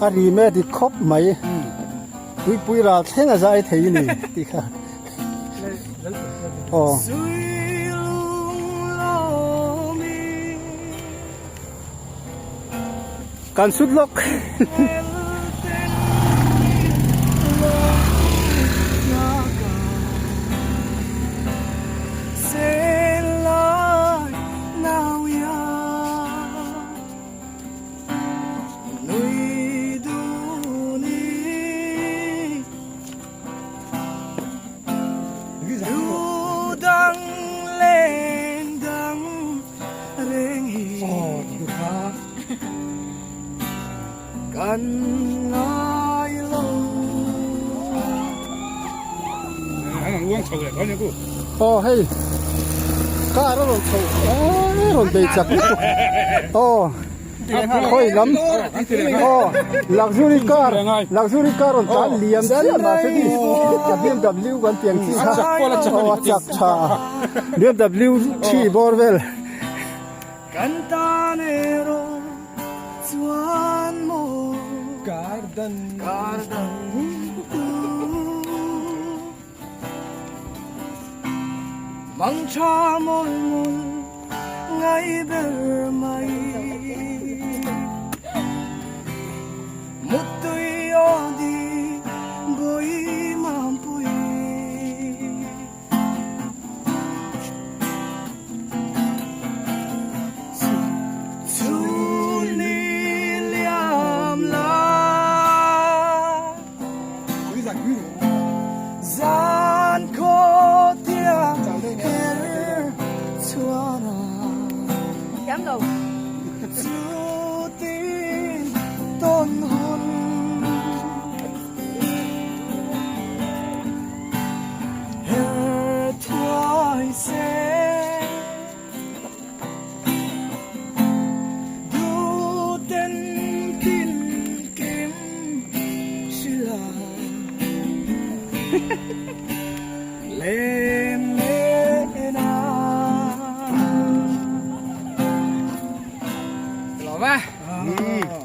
A ri me dik khawp mai tuipui ral thleng a zai thei a ni tih kha aw. Kan sut lawk. Aw hei car a rawn chho eee rawn bei chak lutuk aw khawi lam aw luxury car luxury car rawn tlan liam chiah mahse ni BMW kan tih ang chi kha aw a chak tha BMW thi bawr vel. Kan tan erawh chuan maw kar dan kar dang tu Mang tha mawl mawl ngai ber mai Mutui aw di bawi mampui.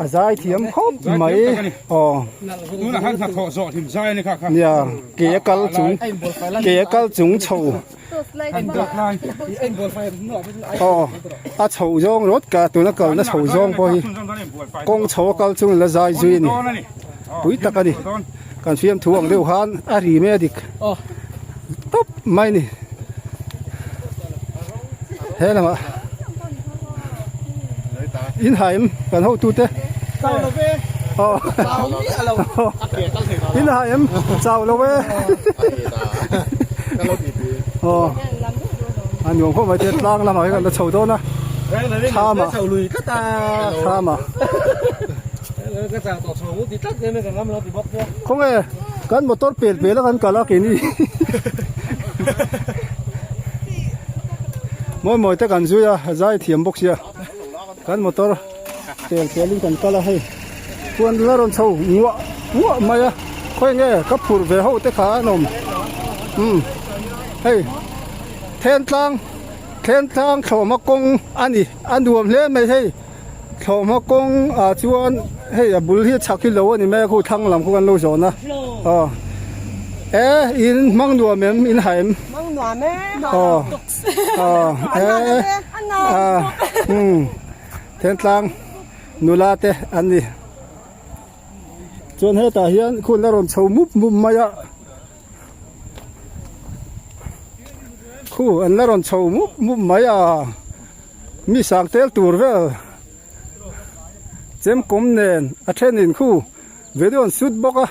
A zai thiam khawp mai aw nia ke a kal chung ke a kal chung chho aw a chho zawng rawt ka tuna kalna chho zawng pawh hi kawng chho a kal chung la zai zui a ni pui tak a ni kan fiamthu ang deuh khan a ri mai a dik tawp mai a ni he lamah inhaim kan hotute aw inhaim chau lo e aw a nuam khawp mai te tlang lamah hian kan la chho dawn a thlam ah thlam ah khawnge kan motor pel pel a kan kal a keini mawi mawi te kan zui a zai thiam bawk sia kan motor pel pel in kan kal a hei chuan la rawn chho nguah nguah mai a khawi nge ka phur ve ho te kha an awm umm hei thentlang thentlang thlawhhma kawng a ni a nuam hle mai hei thlawhhma kawng ah chuan hei a bul hi a chhak hi lo a ni mai a khu thlang lam khu kan lo zawn a aw e in hmang nuam em in ha em hmang nuam e aw aw e a umm thentlang nula te an ni chuan hetah hian khun a rawn chho mup mup mai a khu an la rawn chho mup mup mai a mi sang tel tur vel chem kawm nen a thenin khu video an shoot bawk a.